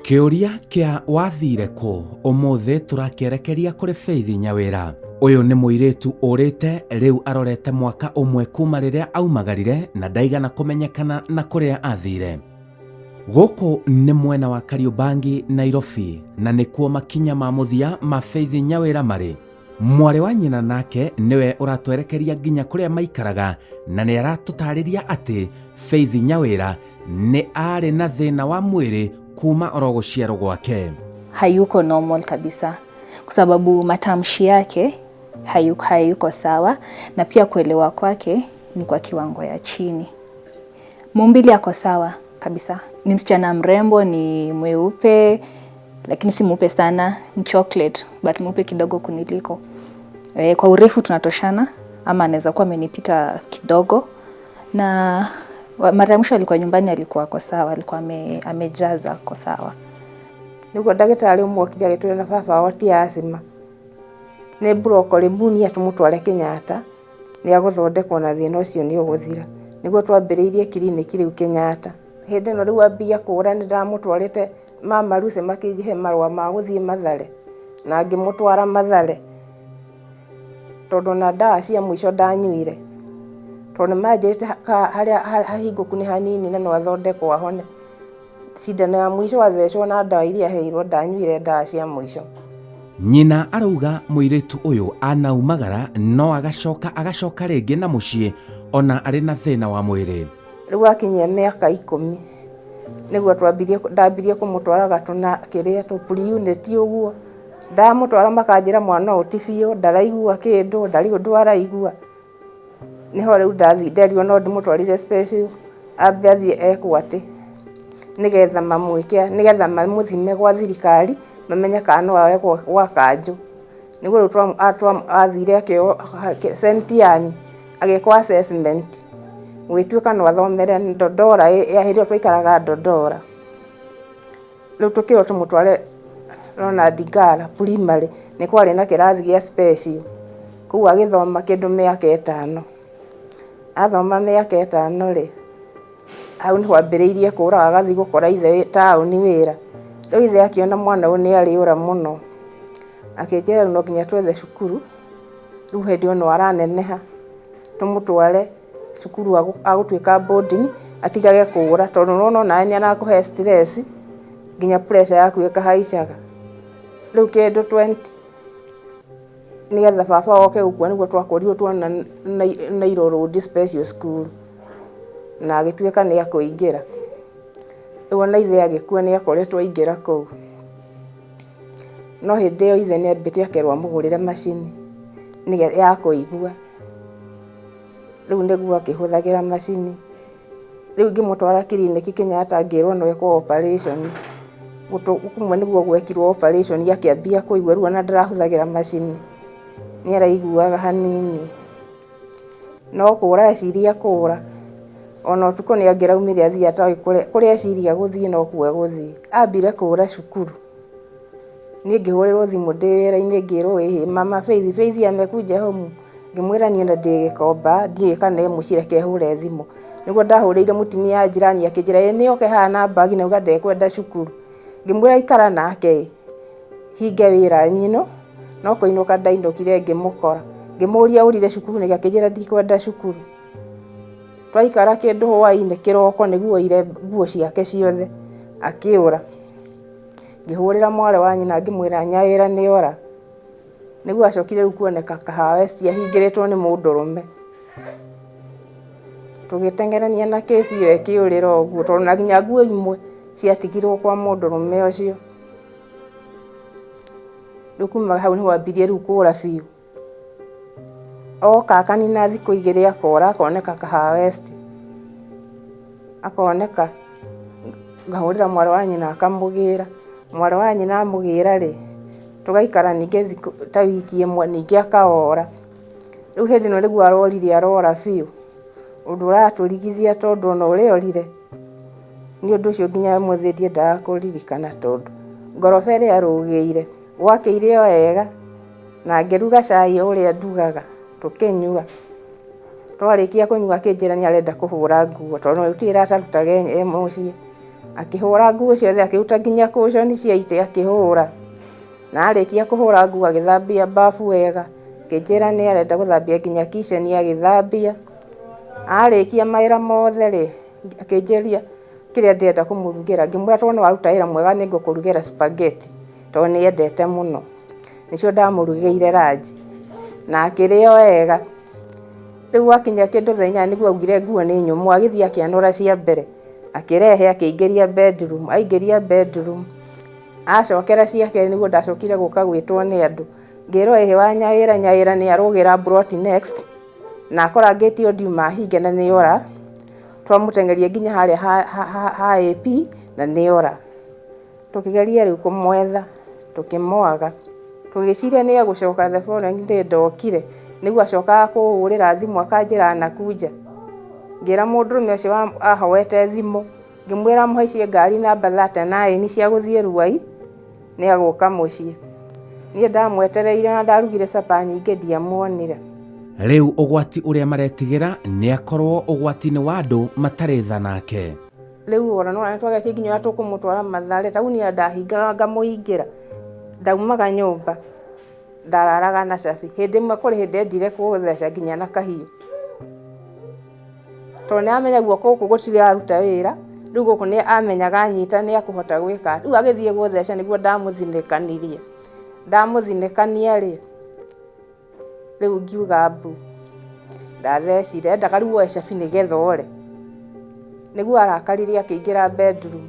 Kĩũria kĩa wathire kũ ũmũthĩ tũrakĩerekeria kũrĩ Faith Nyawĩra. Ũyũ nĩ mũirĩtu ũrĩte rĩu arorete mwaka ũmwe kuma rĩrĩa aumagarire na ndaigana kũmenyekana na kũrĩa athire. Gũkũ nĩ mwena wa Kariobangi, Nairobi, na nĩkuo makinya ma mũthia ma Faith Nyawĩra marĩ. Mwarĩ wa nyina nake nĩwe ũratwerekeria nginya kũrĩa maikaraga na nĩ aratũtarĩria atĩ Faith Nyawĩra nĩ arĩ na thĩna wa mwĩrĩ kuma oro gũciarwo gwake. Hayuko normal kabisa kwa sababu matamshi yake hayuko sawa na pia kuelewa kwake ni kwa kiwango ya chini. Maumbile ako sawa kabisa, ni msichana mrembo, ni mweupe lakini si mweupe sana, ni chocolate but mweupe kidogo kuniliko. E, kwa urefu tunatoshana ama anaweza kuwa amenipita kidogo, na mara ya mwisho alikuwa nyumbani alikuwa ako sawa, alikuwa amejaza ako sawa. Nĩguo ndagĩtarĩ ũmwe okire agĩtwĩra na baba wao ti asthma nĩ bronchopneumonia tũmũtware Kenyatta nĩ agũthondekwo na thĩna ũcio nĩ ũgũthira. Nĩguo twambĩrĩirie kiriniki rĩu Kenyatta. Hĩndĩ ĩno rĩu ambia kũra nĩ ndamũtwarĩte mama Lucy makĩnjĩhe marũa ma gũthiĩ Mathare na ngĩmũtwara Mathare tondũ ona ndawa cia mũico ndanyuire tondũ nĩ manjĩrĩte harĩa hahingũku nĩ hanini na no athondekwo ahone. Cindano ya mũico athecwo na ndawa iria aheirwo ndanyuire ndawa cia mũico. Nyina arauga mũirĩtu ũyũ anaumagara no agacoka agacoka rĩngĩ na mũciĩ ona arĩ na thĩna wa mwĩrĩ. Rĩu akinyia mĩaka 10 nĩguo twambirie ndambirie kũmũtwaraga tũna kĩrĩa tũ pre-unit ũguo. Ndamũtwara makanjĩra mwana ũyũ ti biũ ndaraigua kĩndũ ndarĩ ũndũ araigua. Nĩho rĩu ndathi nderirwo no ndĩmũtwarire special ambe athiĩ ekwo atĩ nĩgetha mamwĩke nĩgetha mamũthime gwa thirikari mamenye kana no aoe gwa kanjũ. Nĩguo rĩu athire akĩoywo St. Anne agĩkwo assessment gũgĩtuĩka no athomere Dandora hĩndĩ ĩyo twaikaraga Dandora. Rĩu tũkĩrwo tũmũtware Ronald Ngala primary nĩ kwarĩ na kĩrathi gĩa special kũu agĩthoma kĩndũ mĩaka 5. Athoma mĩaka 5 rĩ, hau nĩho ambĩrĩirie kũra agathiĩ gũkora ithe taũni wĩra. Rĩu ithe akĩona mwana ũyũ nĩ arĩũra mũno akĩnjĩra rĩu no nginya twethe cukuru rĩu hĩndĩ ĩyo no araneneha tũmũtware cukuru agũtuĩka boarding atigage kũra tondũ nĩwona onawe nĩ arakũhe stress nginya pressure yaku ĩkahaicaga. Rĩu kĩndũ 20 nĩgetha baba oke gũkua nĩguo twakorirwo tuona Nairo Road Special School na agĩtuĩka nĩ akũingĩra. Rĩu ona ithe agĩkua nĩ akoretwo aingĩra kũu. No hĩndĩ ĩyo ithe nĩ ambĩte akerwo amũgũrĩre macini ya kũigua. Rĩu nĩguo akĩhũthagĩra macini. Rĩu ngĩmũtwara kiriniki Kenyatta ngĩrwo no ekwo operation. Gũtũ kũmwe nĩguo gwekirwo operation akĩambia kũigua rĩu ona ndarahũthagĩra macini nĩ araiguaga hanini. No kũra eciria kũra ona ũtukũ nĩ angĩraumire athiĩ atoĩ kũrĩa eciria gũthiĩ nokuo egũthiĩ. Ambire kũra cukuru. Niĩ ngĩhũrĩrwo thimũ ndĩ wĩra-inĩ ngĩrwo ĩhĩ mama Faith, Faith amekuja home. Ngĩmwĩra niĩ ona ndĩ Gĩkomba ndiũĩ kana e mũciĩ reke hũre thimũ. Nĩguo ndahũrĩire mũtumia wa jirani akĩnjĩra ĩ nĩ oke haha na bag na auga ndekwenda cukuru. Ngĩmwĩra ikara nake ĩ hinge wĩra nyino no kũinũka ndainũkire ngĩmũkora. Ngĩmũria ũrire cukuru nĩkĩ akĩnjĩra ndikwenda cukuru. Twaikara kĩndũ hwainĩ kĩroko nĩguo oire nguo ciake ciothe akĩũra. Ngĩhũrĩra mwarĩ wa nyina ngĩmwĩra Nyawĩra nĩ ora. Nĩguo acokire rĩu kuoneka Kahawa West ahingĩrĩtwo nĩ mũndũrũme. Tũgĩteng'erania na kĩci ĩyo ĩkĩũrĩra ũguo tondũ na nginya nguo imwe ciatigirwo kwa mũndũrũme ũcio. Rĩu kuma hau nĩho ambirie rĩu kũra biũ. Oka akanina thikũ 2 akora akoneka Kahawa West. Akoneka ngahũrĩra mwarĩ wa nyina akamũgĩra. Mwarĩ wa nyina amũgĩra rĩ, tũgaikara ningĩ thikũ ta wiki ĩmwe ningĩ akaora. Rĩu hĩndĩ ĩno nĩguo arorire arora biũ ũndũ ũratũrigithia tondũ ona ũrĩa orire nĩ ũndũ ũcio nginya ũmũthĩ ndiendaga kũririkana tondũ ngoroba ĩrĩa arũgĩire gwakĩire o wega na ngĩruga cai o ũrĩa ndugaga tũkĩnyua. Twarĩkia kũnyua akĩnjĩra nĩ arenda kũhũra nguo tondũ gũtirĩ wĩra atarutaga e mũciĩ. Akĩhũra nguo ciothe, akĩruta nginya cushion cia itĩ akĩhũra. Na arĩkia kũhũra nguo agĩthambia bafu wega, akĩnjĩra nĩ arenda gũthambia nginya kitchen agĩthambia. Arĩkia mawĩra mothe rĩ, akĩnjĩria kĩrĩa ndĩrenda kũmũrugĩra, ngĩmwĩra tondũ nĩ waruta wĩra mwega nĩ ngũkũrugĩra spaghetti tondũ nĩ endete mũno. Nĩcio ndamũrugĩire lunch na akĩrĩa wega. Rĩu gwakinya kĩndũ thaa 8 nĩguo augire nguo nĩ nyũmũ, agĩthiĩ akĩanũra cia mbere, akĩrehe akĩingĩria bedroom, aingĩria bedroom, acokera cia kerĩ nĩguo ndacokire gũka gwĩtwo nĩ andũ. Ngĩrwo ĩhĩ wa Nyawĩra, Nyawĩra nĩ arũgĩra plot next, na akora ngĩti ĩyo ndiuma hinge na nĩ ora. Twamũteng'eria nginya harĩa ha AP na nĩ ora. Tũkĩgeria rĩu kũmwetha, tũkĩmwaga. Tũgĩciria nĩ egũcoka the following day ndokire, nĩguo acokaga kũhũrĩra thimũ akanjĩra nakuja. Ngĩra mũndũrũme ũcio ahoete thimũ, ngĩmwĩra amũhaicie ngari namba 39 cia gũthiĩ Ruai, nĩ egũka mũciĩ. Niĩ ndamwetereire na ndarugire capa nyingĩ ndiamuonire. Rĩu ũgwati ũrĩa maretigĩra nĩ akorwo ũgwati-inĩ wa andũ matarĩ tha nake. Rĩu ona no twageretie nginya ũrĩa tũkũmũtwara Mathare, taũni ĩrĩa ndahingaga ngamũhingĩra, ndaumaga nyũmba, ndararaga na cabi. Hĩndĩ ĩmwe kũrĩ hĩndĩ endire kũtheca nginya na kahiũ. Tondũ nĩ amenya guoko gũkũ gũtiraruta wĩra, rĩu gũkũ nĩ amenyaga anyita nĩ akũhota gwĩka. Rĩu agĩthiĩ gũtheca nĩguo ndamũthinĩkanirie. Ndamũthinĩkania rĩ, rĩu ngiuga mbu. Ndathecire, endaga rĩu oe cabi nĩgetha ore. Nĩguo arakarire akĩingĩra bedroom,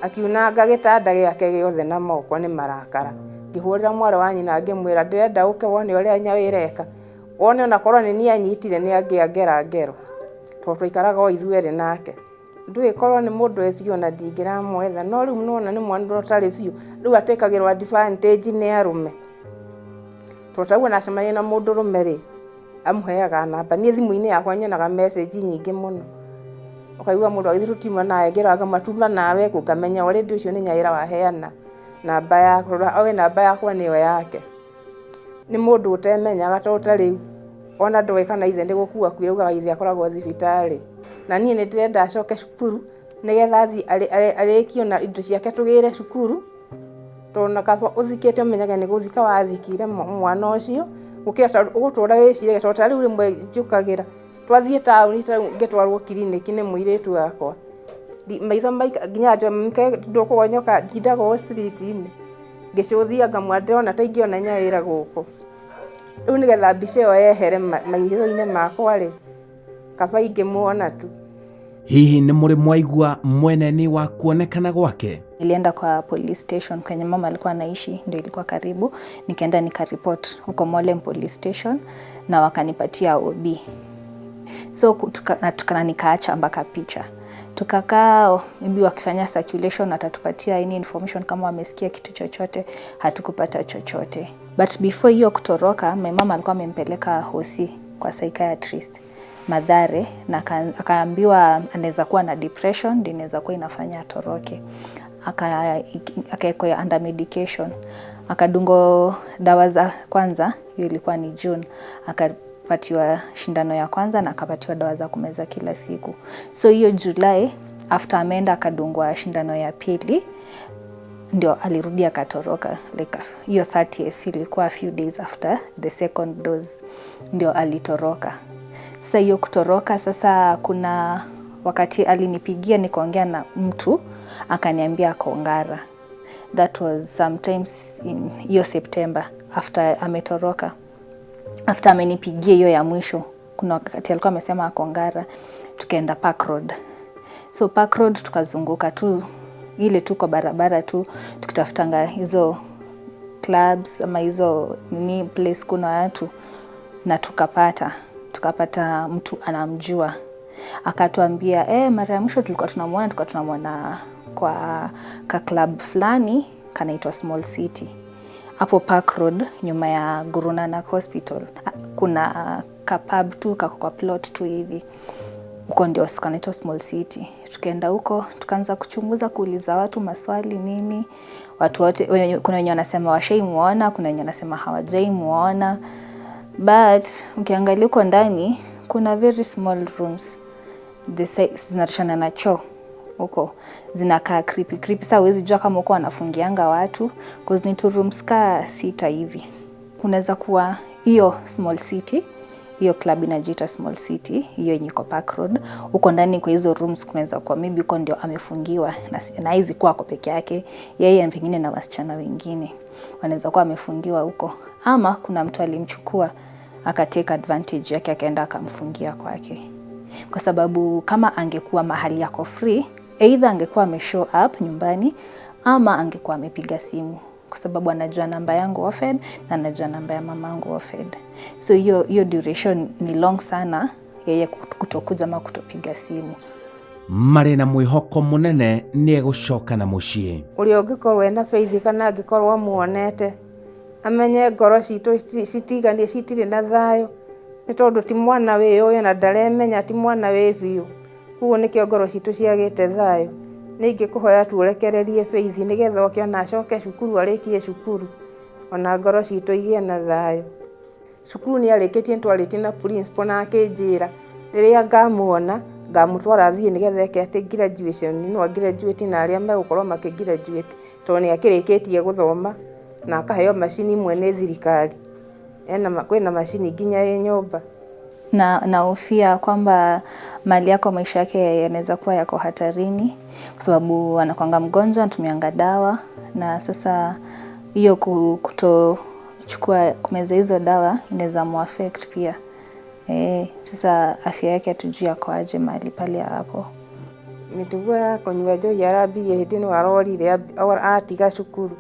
akiunanga gĩtanda gĩake gĩothe na moko nĩ marakara. Ngĩhũrĩra mwarĩ wa nyina ngĩmwĩra ndĩrenda ũke wone ũrĩa Nyawĩra eka. Wone onakorwo nĩ niĩ anyitire nĩ angĩangera ngero. Tondũ twaikaraga o ithuerĩ nake. Ndũĩ korwo nĩ mũndũ wĩ biũ ona ndingĩramwetha, no rĩu nĩwona nĩ mwana ũtarĩ biũ, rĩu atĩkagĩrwo advantage nĩ arũme. Tondũ ta rĩu ona acemania na mũndũrũme rĩ, amũheaga namba. Niĩ thimũ-inĩ yakwa nyonaga message nyingĩ mũno. Ũkaigua mũndũ agĩthiĩ tũtiuma nawe, ngĩrora ngamwĩra tuma nawe kũ, ngamenya already ũcio nĩ Nyawĩra waheana namba yakwa, oĩ namba yakwa nĩyo yake. Nĩ mũndũ ũtemenyaga tondũ ta rĩu ona ndoĩ kana ithe nĩ gũkua akuire augaga ithe akoragwo thibitarĩ. Na niĩ nĩ ndĩrenda acoke cukuru nĩgetha athiĩ arĩkie ona indo ciake tũgĩre cukuru, tondũ ona kaba ũthikĩte ũmenyage nĩ gũthika wathikire mwana ũcio, gũkĩra tondũ ũgũtũra wĩciragia, tondũ ta rĩu rĩmwe njũkagĩra, twathiĩ taũni ta rĩu ngĩtwarwo kiriniki nĩ mũirĩtu wakwa, maitho nginya ndũkũgonyoka ndindaga o street-inĩ, ngĩcũthia ngamwĩra ndĩrona ta ingĩona Nyawĩra gũkũ. Rĩu nĩgetha mbica ĩyo yehere maitho-inĩ makwa rĩ, kaba ingĩmuona tu. Hihi nĩ mũrĩ mwaigua mweneni wa kuonekana gwake? Nilienda kwa police station kwenye mama alikuwa anaishi, ndio ilikuwa karibu. Nikaenda nikaripot huko Mowlem police station na wakanipatia OB. So na nikaacha mpaka picha. Tukakaa maybe wakifanya circulation atatupatia any information kama wamesikia kitu chochote, hatukupata chochote. But before hiyo kutoroka, my mama alikuwa amempeleka hosi kwa psychiatrist Mathare, na akaambiwa anaweza kuwa na depression ndio inaweza kuwa inafanya atoroke. Akawekwa under medication, akadungwa dawa za kwanza, hiyo ilikuwa ni June, akapatiwa shindano ya kwanza na akapatiwa dawa za kumeza kila siku. So hiyo July after ameenda akadungwa shindano ya pili, ndio alirudi akatoroka. Like hiyo 30th ilikuwa a few days after the second dose ndio alitoroka. Sasa hiyo kutoroka, sasa kuna wakati alinipigia nikaongea na mtu akaniambia ako Ngara. That was sometimes in hiyo September after ametoroka. After amenipigia hiyo ya mwisho, kuna wakati alikuwa amesema ako Ngara, tukaenda Park Road. So Park Road tukazunguka tu ile tu kwa barabara tu tukitafutanga hizo clubs ama hizo nini place kuna watu, na tukapata mtu anamjua. Akatuambia mara ya mwisho tulikuwa tunamuona, tulikuwa tunamuona kwa ka club fulani kanaitwa Small City. Hapo Park Road nyuma ya Guru Nanak Hospital. Kuna ka pub tu kako kwa plot tu hivi. Huko ndio kanaitwa Small City. Tukaenda huko tukaanza kuchunguza, kuuliza watu maswali nini. Watu wote, kuna wenye wanasema washaimuona, kuna wenye wanasema hawajaimuona. But ukiangalia huko ndani kuna very small rooms. The size zinatoshana na choo. Huko zinakaa creepy creepy. Sasa huwezi jua kama huko wanafungianga watu, cause ni two rooms kaa sita hivi. Kunaweza kuwa hiyo Small City, hiyo club inajiita Small City, hiyo yenye iko Park Road. Huko ndani kwa hizo rooms kunaweza kuwa maybe huko ndio amefungiwa, na hizi kuwa ako peke yake yeye, pengine na wasichana wengine wanaweza kuwa amefungiwa huko, ama kuna mtu alimchukua akatake advantage yake, akaenda akamfungia kwake, kwa sababu kama angekuwa mahali yako free, either angekuwa ameshow up nyumbani ama angekuwa amepiga simu, kwa sababu anajua namba yangu offhead na anajua namba ya mamangu offhead. So hiyo hiyo duration ni long sana yeye kutokuja ama kutopiga simu. Marĩ na mwĩhoko mũnene nĩ egũcoka na mũciĩ. Ũrĩa ũngĩkorwo ena Faith kana angĩkorwo amuonete, amenye ngoro citũ citiganie, citirĩ na thayũ, nĩ tondũ ti mwana wĩyũĩ na ndaremenya, ti mwana wĩ biũ. Koguo nĩkĩo ngoro citũ ciagĩte thayũ. Nĩ ingĩkũhoya tu ũrekererie Faith, nĩgetha oke ona acoke cukuru, arĩkie cukuru, ona ngoro citũ igĩe na thayũ. Cukuru nĩ arĩkĩtie, nĩ twarĩtie na principal na akĩnjĩra rĩrĩa ngamuona ngamũtwara athiĩ nĩgetha eke atĩ graduation, no graduate na arĩa megũkorwo makĩ graduate, tondũ nĩ akĩrĩkĩtie gũthoma na akaheo macini imwe nĩ thirikari. Ena kwĩna macini nginya ĩ nyũmba. Na nahofia kwamba mali yako, maisha yake yanaweza kuwa yako hatarini, kwa sababu anakwanga mgonjwa, anatumianga dawa, na sasa hiyo kutochukua kumeza hizo dawa inaweza muaffect pia. Sasa afya yake hatujui ako aje mahali pale hapo. Mĩtugo ya kũnyua njohi arambirie hĩndĩ ĩno arorire atiga cukuru.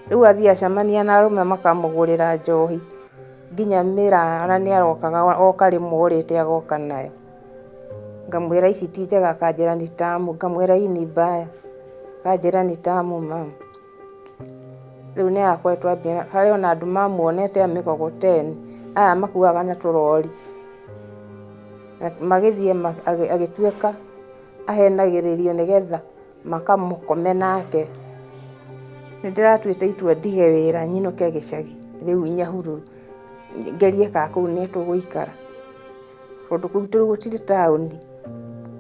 Rĩu athiĩ acemania na arũme makamũgũrĩra njohi nginya mĩraa, ona nĩ arokaga oka rĩmwe orĩte agoka nayo. Ngamwĩra ici ti njega, akanjĩra ni tamu, ngamwĩra hii ni mbaya, akanjĩra ni tamu mama. Rĩu nĩ akoretwo ambia, harĩ ona andũ mamuonete a mĩkokoteni, aya makuaga na tũrori, na magĩthiĩ agĩtuĩka ahenagĩrĩrio nĩgetha makamũkome nake. Nĩ ndĩratuĩte itua ndige wĩra, nyinũke gĩcagi rĩu Nyahururu, ngerie kana kũu nĩ tũgũikara, tondũ kũu rĩu gũtirĩ taũni,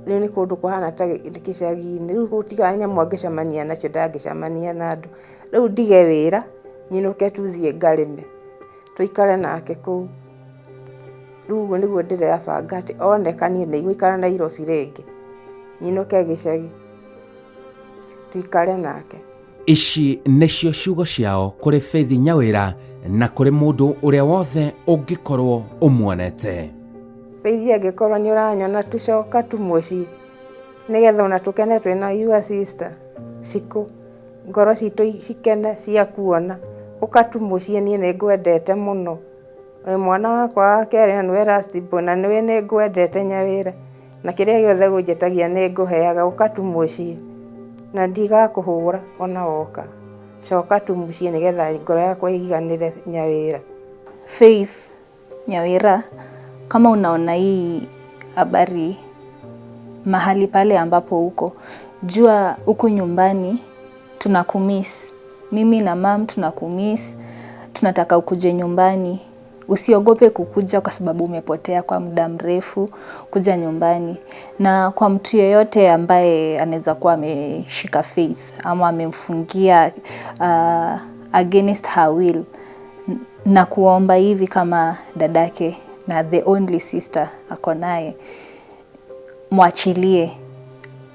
rĩu nĩ kũndũ kũhana ta gĩcagi-inĩ. Rĩu gũtiga nyamũ angĩcemania nacio, ndangĩcemania na andũ. Rĩu ndige wĩra, nyinũke tu thiĩ ngarĩme, tũikare nake kũu. Rĩu ũguo nĩguo ndĩrebanga, atĩ oneka niĩ ndigũikara Nairobi rĩngĩ, nyinũke gĩcagi tuikare nake. Ici nĩcio ciugo ciao kũrĩ Faith Nyawĩra na kũrĩ mũndũ ũrĩa wothe ũngĩkorwo ũmuonete. Faith, angĩkorwo nĩ ũranyona, tucoka tu mũciĩ, nĩgetha ona tũkene twĩna your sister Cikũ, ngoro citũ cikene cia kuona. Ũka tu mũciĩ, niĩ nĩ ngwendete mũno, wĩ mwana wakwa wa kerĩ na nĩwe last born, na nĩwe nĩ ngwendete Nyawĩra, na kĩrĩa gĩothe ũnjĩtagia nĩ ngũheaga. Ũka tu mũciĩ na ndigakũhũra ona woka. Coka tu mũciĩ nĩgetha ngoro yakwa ĩiganĩre, Nyawĩra. Faith Nyawira, kama unaona hii habari, mahali pale ambapo uko, jua huku nyumbani tunakumiss. Mimi na mum tunakumiss, tunataka ukuje nyumbani. Usiogope kukuja kwa sababu umepotea kwa muda mrefu, kuja nyumbani. Na kwa mtu yeyote ambaye anaweza kuwa ameshika Faith ama amemfungia against her will, na kuomba hivi kama dadake na the only sister ako naye, mwachilie,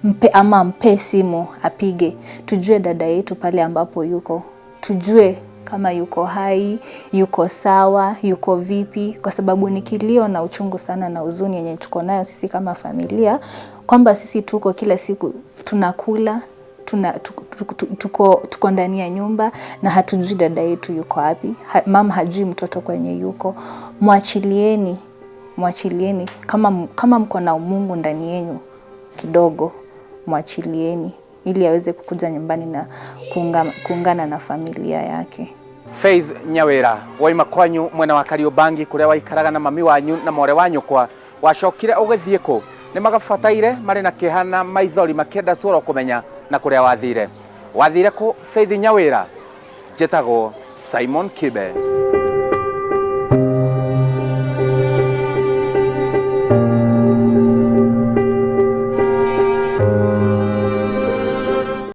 mpe ama mpe simu apige, tujue dada yetu pale ambapo yuko, tujue kama yuko hai, yuko sawa, yuko vipi, kwa sababu ni kilio na uchungu sana na huzuni yenye tuko nayo sisi kama familia, kwamba sisi tuko kila siku tunakula, tuko ndani ya nyumba na hatujui dada yetu yuko wapi. Mama hajui mtoto kwenye yuko. Mwachilieni, mwachilieni. Kama mko na Mungu ndani yenu kidogo, mwachilieni ili aweze kukuja nyumbani na kuungana na familia yake. Faith Nyawira, waima kwanyu mwena wa Kariobangi kuria waikaraga na mami wanyu na more wa nyukwa, wacokire ũgĩthiĩ kũ? Nĩ magabataire marĩ na kĩeha na maithori makĩenda tuoro kũmenya na kũrĩa wathire. Wathire kũ, Faith Nyawira? Njĩtagwo Simon Kibe.